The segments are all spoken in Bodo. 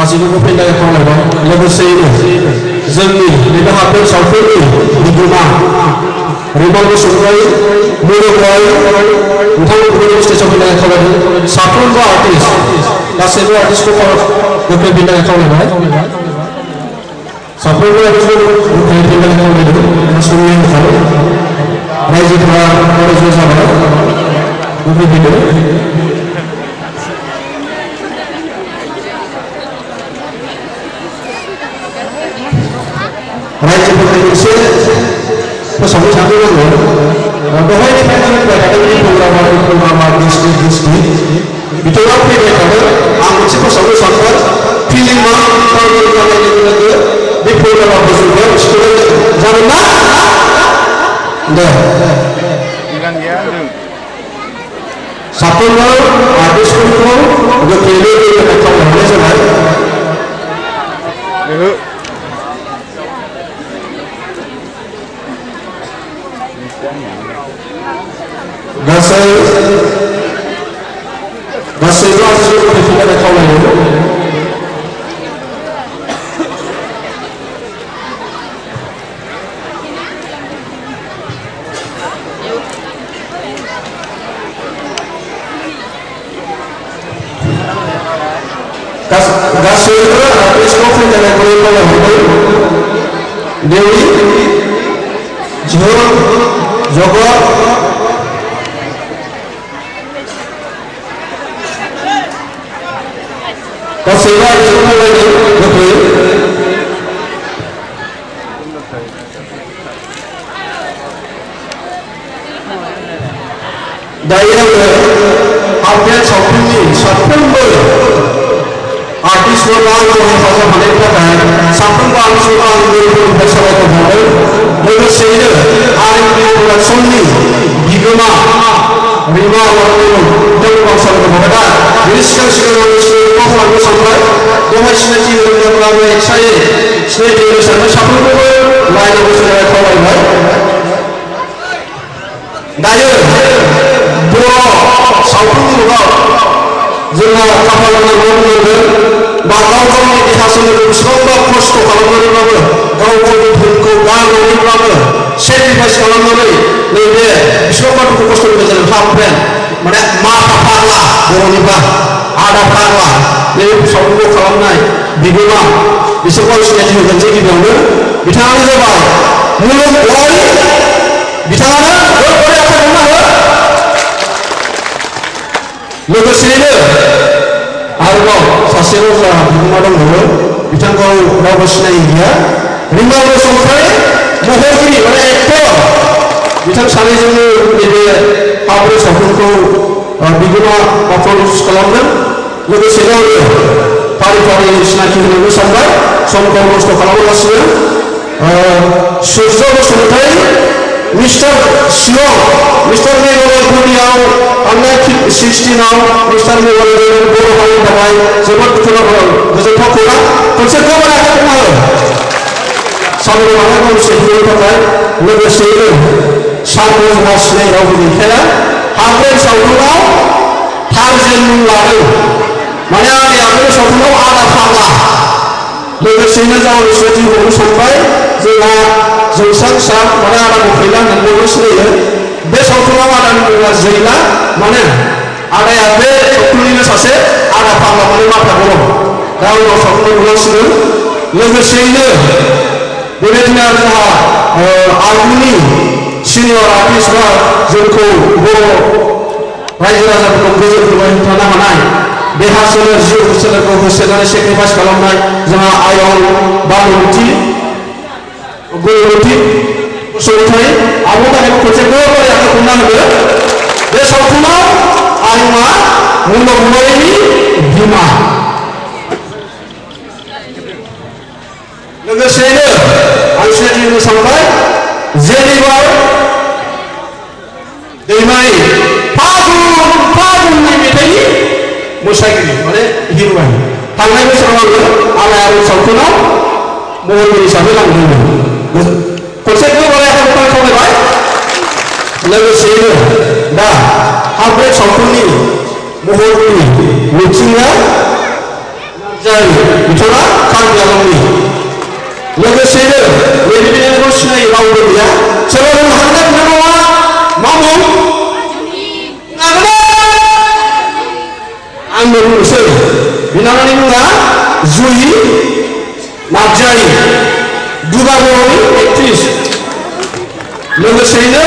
गासैबो फैनाय खावलायबाय लोगोसेयैनो जोंनि नैबे हादर सावथुननि बिगोमा रिमल बसुमतारी मुलुगाव नोंथांमोनखौ स्टेजआव फैनाय खावलायदों साफ्रोमबो आर्टिस्ट गासैबो आर्टिस्टखौ गोख्रै फैनाय खावलायबाय साफ्रोमबो आर्टिस्टखौ गोख्रै फैनाय खावलायदों समनि आंखाल रायजोफोरा फरायसा जाबाय गोख्रै फैदों रायजोफोरनि मोनसे फोसावनो सानदों आङो दहायनिफ्रायनो फैबाय थादों प्रग्रामा डिस्ट्रिक्ट बिथाङा फैबाय थादों आं मोनसे फोसावनो सानबाय फिल्मा लोगो बे प्रग्रामा फोजोबनायाव स्टुडेन्ट जागोन ना दे साफ्रोमबो आर्टिस्टफोरखौ गोख्रैनो खावलायहरनाय जाबाय गासैबो आर्टिस्टफोरखौ फैफिननाय खावलायदों गासैबो आर्टिस्टखौ फैफिननाय खावलायहरदों देवी झोल जगत गासैबो आर्टिस्टखौ खावलायदों गोख्रै दायो आङो आउटलेट सावथुननि साफ्रोमबो आर्टिस्टफोरखौ आंखौ हेफाजाब होनायनि थाखाय साफ्रोमबो आर्टिस्टफोरखौ आं गोरबोनिफ्राय साबायखर बावदों लोगोसेयैनो आरिमुनि प्रडाक्सननि बिगोमा रिमा बिथांमोनखौ आं साबायखर बावबाय दा बेनि सिगां खालामनो सानबाय दहाय सिनायथि होनोब्ला आङो एक्सायै सिनायथि होनो सानबाय साफ्रोमखौबो लाइनाव गसंनानै खावलायबाय दायो बर' सावथुन मुलुगाव जोंहा खाफाल गोनां बुंनांगोन बा गाव गावनि देहा सोलेरखौ बेसेबांबा खस्थ' खालामनानैब्लाबो गाव गावनि धोनखौ गारनानैब्लाबो सेक्रिफाइस खालामनानै नैबे बेसेबांबा दुखु खस्थ'नि गेजेरजों हाबफेन माने माथा फाग्ला बर'निबा आदा फाग्ला नैबे सावथुनखौ खालामनाय बिगोमा बिसोरखौ आं सिनायथि होगोन जे गिबियावनो बिथाङानो जाबाय मुलुग औवारि बिथाङानो गोख्रै आखाइ हमना हो लोगोसेयैनो आरोबाव सासे रजा बिगोमा दंबावो बिथांखौ रावबो सिनायि गैया रिमा बसुमतारी महरगिरि माने एक्टर बिथां सानैजोंनो नैबे आब्रे सावथुनखौ बिगोमा बा प्रडिउस खालामदों लोगोसेनो फारि फारि सिनायथि होनो सानबाय समखौ नस्थ' खालामगासिनो सुर्य बसुमतारी मिस्टार शिलं मिस्टार मेघालयफोरनियाव थांनाय 16आव मिस्टार मेघालय बर' हारिनि थाखाय जोबोद गोजोनथाव खौरां खनसे गोबां आखाइ हमो सामलाय लानायखौ सिनायथिनि थाखाय लोगोसेयैनो सानखौ जोंहा सिनाय रावबो गैखाया हाबरेन सावथुनाव थारजेन मुं लादों माने आंनि आगोलनि सावथुनाव आदा फाग्ला लोगोसेयैनो जों सिनायथि होनो सानबाय जोंहा जौसां सान माने आदाखौ फैला होननानै बयबो सिनायो बे सावथुनाव आदानि मुङा जैला माने आदाया बे सावथुननिनो सासे आदा फाग्ला माने माथा गरम दा उनाव सावथुनखौ नुलांसिगोन लोगोसेयैनो बेबायदिनो जोंहा आगुनि सिनियर आर्टिस्ट बा जोंखौ बर' रायजो राजाफोरखौ गोजोन होबाय थानो हानाय देहा सोलेर जिउ सोलेरखौ होसोनानै सेक्रिफाइस खालामनाय जोंहा आयं बानुमति गौरवती बसुमतारी आबो थाखायबो खनसे गोबारै आखाइ हमना होदो बे सावथुनाव आयंआ मुलुग औवारिनि बिमा लोगोसेयैनो आं सिनायथि होनो सानबाय जेनिबार दैमारि फागुननि मेथाइनि मोसागिरि माने हिर'इन थांनाय बोसोराव आङो आलायारन सावथुनाव महरगिरि हिसाबै लांदोंमोन खनसे गोबारै आखाइ हमना खावलायबाय लोगोसेयैनो दा हाबरेन सावथुननि महरगिरि मिथिंगा जायो बिथाङा कार्बि आंलंनि लोगोसेनो नैबे सिनाय रावबो गैया सोरबा बुंनो हागोन बिथाङा मा मुं आंबो बुंनोसै बिनानावनि मुङा जुहि नार्जारि दुगा बर'नि एक्ट्रिस लोगोसेनो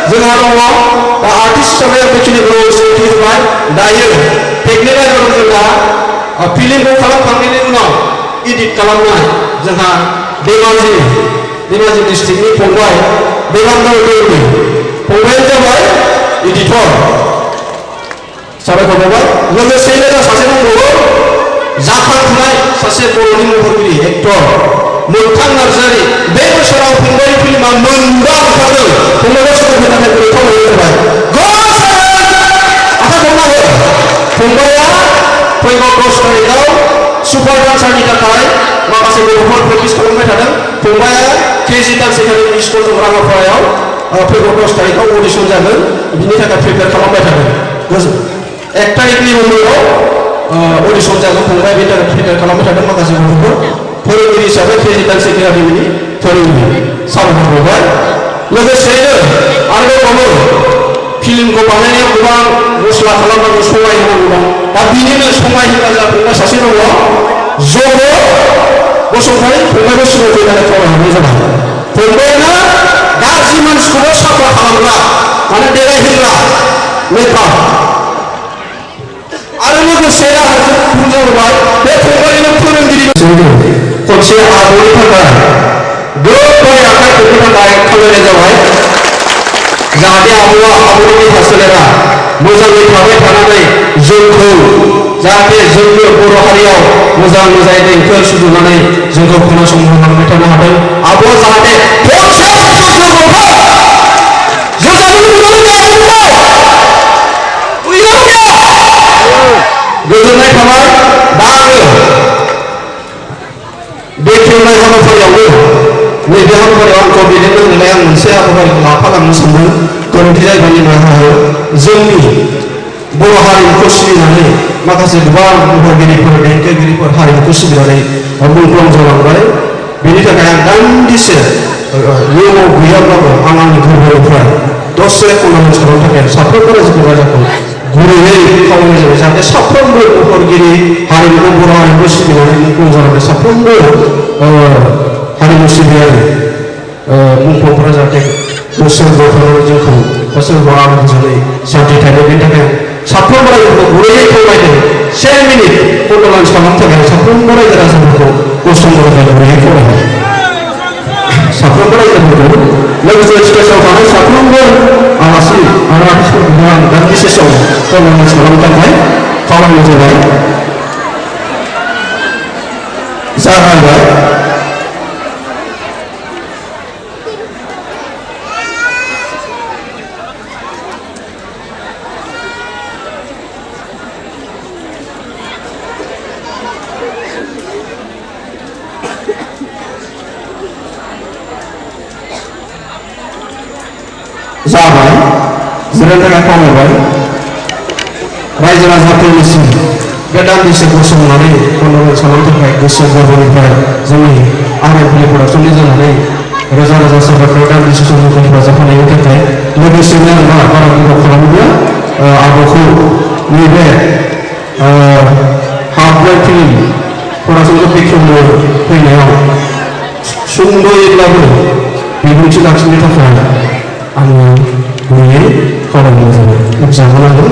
जोंहा दङ दा आर्टिस्ट हिसाबै बेखिनिखौ सिनायथि होबाय दायो टेकनिकआ दं जोंहा फिल्मखौ खालामखांनायनि उनाव एडिट खालामनाय जोंहा धेमाजि डिस्ट्रिक्टनि फंबाय देबान्द देवनि फंबायानो जाबाय एडिटर साबायखर बावबाय लोगोसेनो दा सासे दंबावो जाखांफुनाय सासे बर'नि महरगिरि एक्टर मोगथां नार्जारि बे बोसोराव फंबायनि फिल्मा मोनबा ओंखारदों फंबायखौ सोलोंनो थाखाय खावलायनाय जाबाय फंबाया फैगौ 10 तारिखआव सुपार डान्सारनि थाखाय माखासे गथ'फोर प्रेक्टिस खालामबाय थादों फंबाया केजि डान्स एकाडेमि स्कुल दं राङापारायाव फैगौ 10 तारिखआव अडिसन जागोन बिनि थाखाय प्रिपेयार खालामबाय थादों 1 तारिखनि उनाव अडिसन जागोन फंबाया बेनि थाखाय प्रिपेयार खालामबाय थादों माखासे गथ'फोर फोरोंगिरि हिसाबै केजि डान्स एकाडेमिनि फोरोंगिरि साबायखर बावबाय लोगोसेनो आरोबाव फिल्मखौ बानायनायाव गोबां मस्ला खालामनांगौ समाय होनांगौ दं दा बिनिनो समाय होग्रा जाफैग्रा सासे दङ जब बसुमतारी फंबायखौ सिगाङाव फैनानै खावलायहरनाय जाबाय फंबायानो गाज्रि मानसिखौबो साफा खालामग्रा माने देलायहोग्रा मेकआप आरो लोगोसे बुंजाबाय बे फंबायनिनो फोरोंगिरि खनसे आब'नि थाखाय गोबां आखाइ खबनो थाखाय खावलायनाय जाबाय जाहाथे आब'आ आब'नि देहा सोलेरा मोजाङै थाबाय थानानै जोंखौ जाहाथे जोंनि बर' हारियाव मोजां देंखो सुजुनानै जोंखौ खोनासंहोलांबाय थानो हादों आब'आ जाहाथे गोजोननाय थाबाय दा आङो बेखेवनाय हाबाफारियावनो नैबे हाबाफारियाव आंखौ दैदेननो होनाय आं मोनसे हाबाफारिखौ लाफालांनो सानदों गोरोन्थि जायगानि निमाहा जोंनि बर' हारिमुखौ सिबिनानै माखासे गोबां महरगिरिफोर देंखोगिरिफोर हारिमुखौ सिबिनानै मुंख्लं जालांबाय बेनि थाखाय आं दान्दिसे इयुनाव गैयाब्लाबो आं आंनि गोरबोनिफ्राय दसे खननानै खालामनो थाखाय साफ्रोमबो रायजोखौ गुरैयै खावलायनाय जाबाय जाहाथे साफ्रोमबो महरगिरि हारिमुखौ बर' हारिमुखौ सिबिनानै मुंख्लं जालांनाय साफ्रोमबो हारिमु सिबियारि मुंख्लंफोरा जाहाथे बोसोरबोफोराव जोंखौ बोसोरबो आलो गोजोनै सान्थि थायो बेनि थाखाय साफ्रोमबो रायजोफोरखौ गुरैयै खावलायदों 1 मिनिट कन्ड'लेन्स खालामनो थाखाय साफ्रोमबो रायजो राजाफोरखौ गसंबोनो गुरैयै खावलायदों साफ्रोमबो रायजोफोरखौ लोगोसे स्टेजआव थानाय साफ्रोमबो आलासि आरो आर्टिस्टफोरखौ आं दान्दिसे सम कन्ड'लेन्स खालामनो थाखाय खावलायनाय जाबाय जागायबाय जाबाय जिरायनो थाखाय खावलायबाय रायजो राजाफोरनिसिम बे दान्दिसे गसंनानै कन्ड'लेन्स खालामनो थाखाय गोसो गोरबोनिफ्राय जोंनि आरएमपि प्रडाक्सननि जानानै रोजा रोजा साबायखर दान्दिसे समखौ हेफाजाब होनायनि थाखाय लोगोसेनो आं बारा गोबाव खालामोब्ला आब'खौ नैबे हाफ ब्रेक फिल्म फरायसालिखौ बेखेवनो फैनायाव सुंद'यैब्लाबो बिबुंथि लाखिनो थाखाय आङो गुरैयै खावलायनाय जाबाय जाहोनांगौ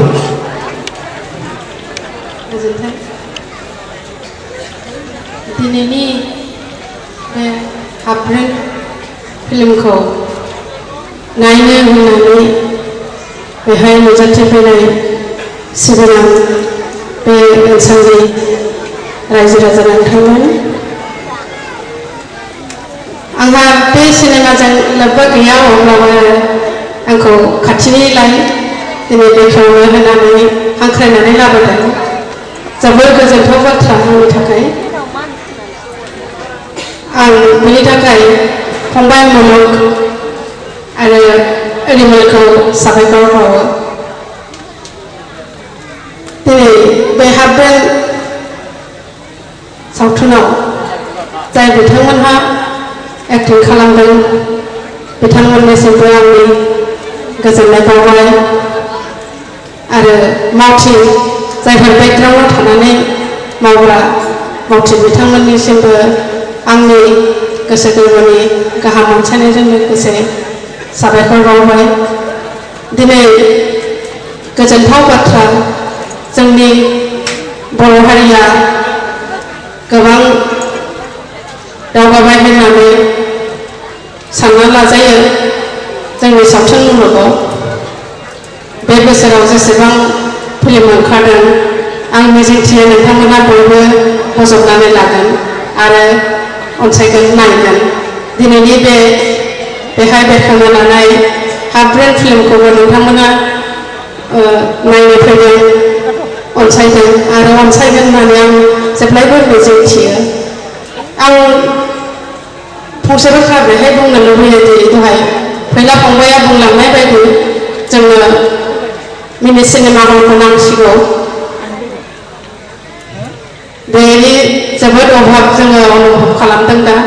दिनैनि बे हाफ ब्रेक फिल्मखौ नायनो होननानै बेहाय नुजाथिफैनाय सिगां बे ओनसोलनि रायजो राजा नोंथांमोन आंहा बे सिनेमाजों लोब्बा गैया अब्लाबो आंखौ खाथिनिलाय दिनै बेखेवनो होनानै हांख्रायनानै लाबोदों जोबोर गोजोनथाव बाथ्रा आंनि थाखाय आं बिनि थाखाय फंबाय मुलुग आरो रिमोलखौ साबायखर बावो दिनै बे हाफ ब्रेक सावथुनाव जाय बिथांमोनहा एक्टिं खालामदों बिथांमोननिसिमबो आंनि गोजोननाय बावबाय आरो मावथि जायफोर बेकग्राउन्डआव थानानै मावग्रा मावथि बिथांमोननिसिमबो आंनि गोसो गोरबोनि गाहाम अनसायनायजों लोगोसे साबायखर बावबाय दिनै गोजोनथाव बाथ्रा जोंनि बर' हारिया गोबां दावगाबाय होननानै सानना लाजायो जोंनि सावथुन मुलुगाव बे बोसोराव जेसेबां फिल्म ओंखारदों आं मिजिंथियो नोंथांमोना बयबो बजबनानै लागोन आरो अनसायगोन नायगोन दिनैनि बेहाय बेरखांनो लानाय हाफ ब्रेन फिल्मखौबो नोंथांमोना नायनो फैदों अनसायदों आरो अनसायगोन होननानै आं जेब्लायबो मिजिंथियो आं फंसे बाथ्रा बेहाय बुंनो लुबैयो दि दहाय फैला फंबाया बुंलांनाय बायदि जोंनो मिनि सिनेमा हलखौ नांसिगौ बेनि जोबोद अभाब जोङो अनुभब खालामदों दा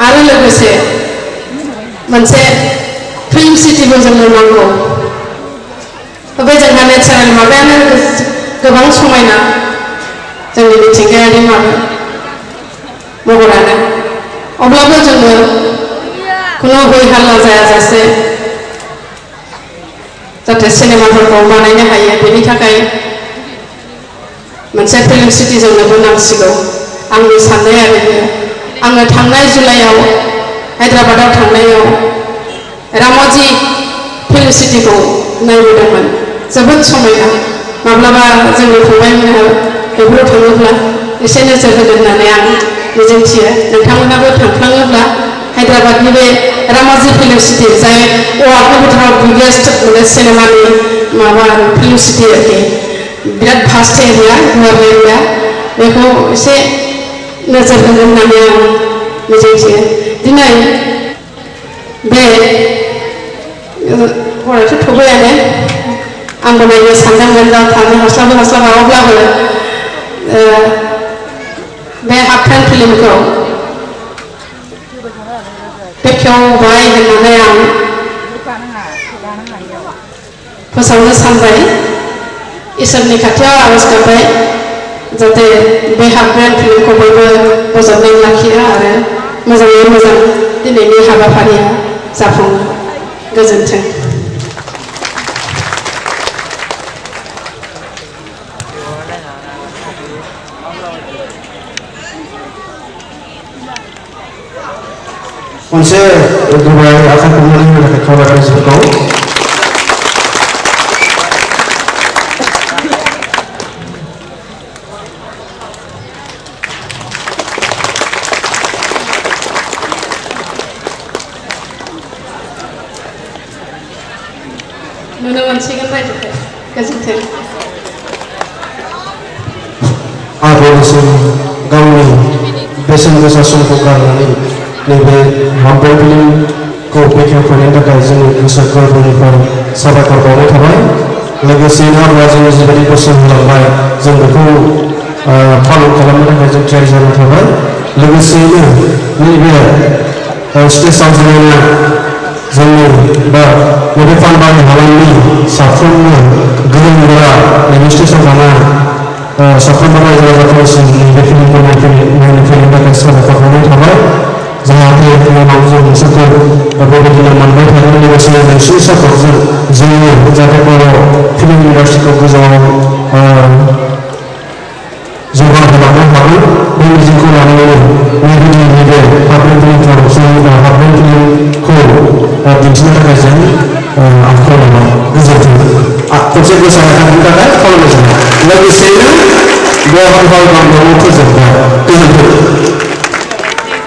आरो लोगोसे मोनसे फिल्म सिटिबो जोंनो नांगौ बे जोंहा नेचारेल माबायानो गोबां समायना जोंनि मिथिंगायारि महरानो अब्लाबो जोङो खुनु हय हाल्ला जायाजासे जाहाथे सिनेमाफोरखौ बानायनो हायो बेनि थाखाय मोनसे फिल्म सिटि जोंनोबो नांसिगौ आंनि साननाय आरो आङो थांनाय जुलाइआव हायद्राबादाव थांनायाव राम'जि फिल्म सिटिखौ नायबोदोंमोन जोबोद समायना माब्लाबा जोंनि फंबायमोनहा बेफोराव थाङोब्ला एसे नोजोर होगोन होननानै आं मिजिंथियो नोंथांमोनाबो थांफ्लाङोब्ला हायद्राबादनि बे राम'जि फिल्म सिटि जाय वार्ल्डनि बिथोराव बिगेस्ट सिनेमानि माबा फिल्म सिटि आरोखि बिराद भास्ट एरिया गुवार एरिया बेखौ एसे नोजोर होगोन होननानै आं मिजिंथियो दिनै बे हराथ' थौबायानो आंबो नायनो सानदोंमोन दा थांनो हास्लाबाब्लाबो बे हाफ टाइम फिल्मखौ बेखेवबाय होननानै आं फोसावनो सानबाय इसोरनि खाथियाव आरज गाबबाय जाहाथे बे हाफ टाइम फिल्मखौ बयबो बजबनानै लाखियो आरो मोजाङै मोजां दिनैनि हाबाफारिया जाफुङो गोजोन्थों खनसे गोबां आखाइ खबनानै होनो थाखाय खावलायबाय जोंखौ नुनो मोनसिगोन बायदिखौ गोजोन्थों आरोसिम गावनि बेसेन गोसा समखौ गारनानै नैबे हाफ टाइम फिल्मखौ बेखेवफैनायनि थाखाय जोंनि गोसो गोरबोनिफ्राय साबायखर बावनाय थाबाय लोगोसेनो आरोबाव जोङो जिबायदि बोसोन होलांबाय जों बेखौ फल' खालामनो थाखाय जों थियारि जाना थाबाय लोगोसेयैनो नैबे स्टेजआव जिरायना जोंनि बा नैबे पानबारि हालामनि साफ्रोमबो गोरों गोरा नैबे स्टेजआव थानाय साफ्रोमबो रायजो राजाफोरसिम नैबे फिल्मखौ नायनो फैनो थाखाय साबायखर बावनाय थाबाय जाहाथे इयुनाव जों बिसोरखौ बेबायदिनो मोनबाय थागोन लोगोसे नोंसोरनि सापर्टजों जोङो जाहाथे बर' फिल्म इन्डास्ट्रिखौ गोजौआव जौगाहोलांनो हागोन बे मिजिंखौ लानानै नैबे हाफ टाइम फिल्मखौ दिन्थिनो थाखाय जों खावलायबाय गोजोन्थों खनसे गोसारनायनि थाखाय खावलायनाय जाबाय लोगोसेयैनो बे हाबाफारिखौ फोजोबबाय गोजोन्थों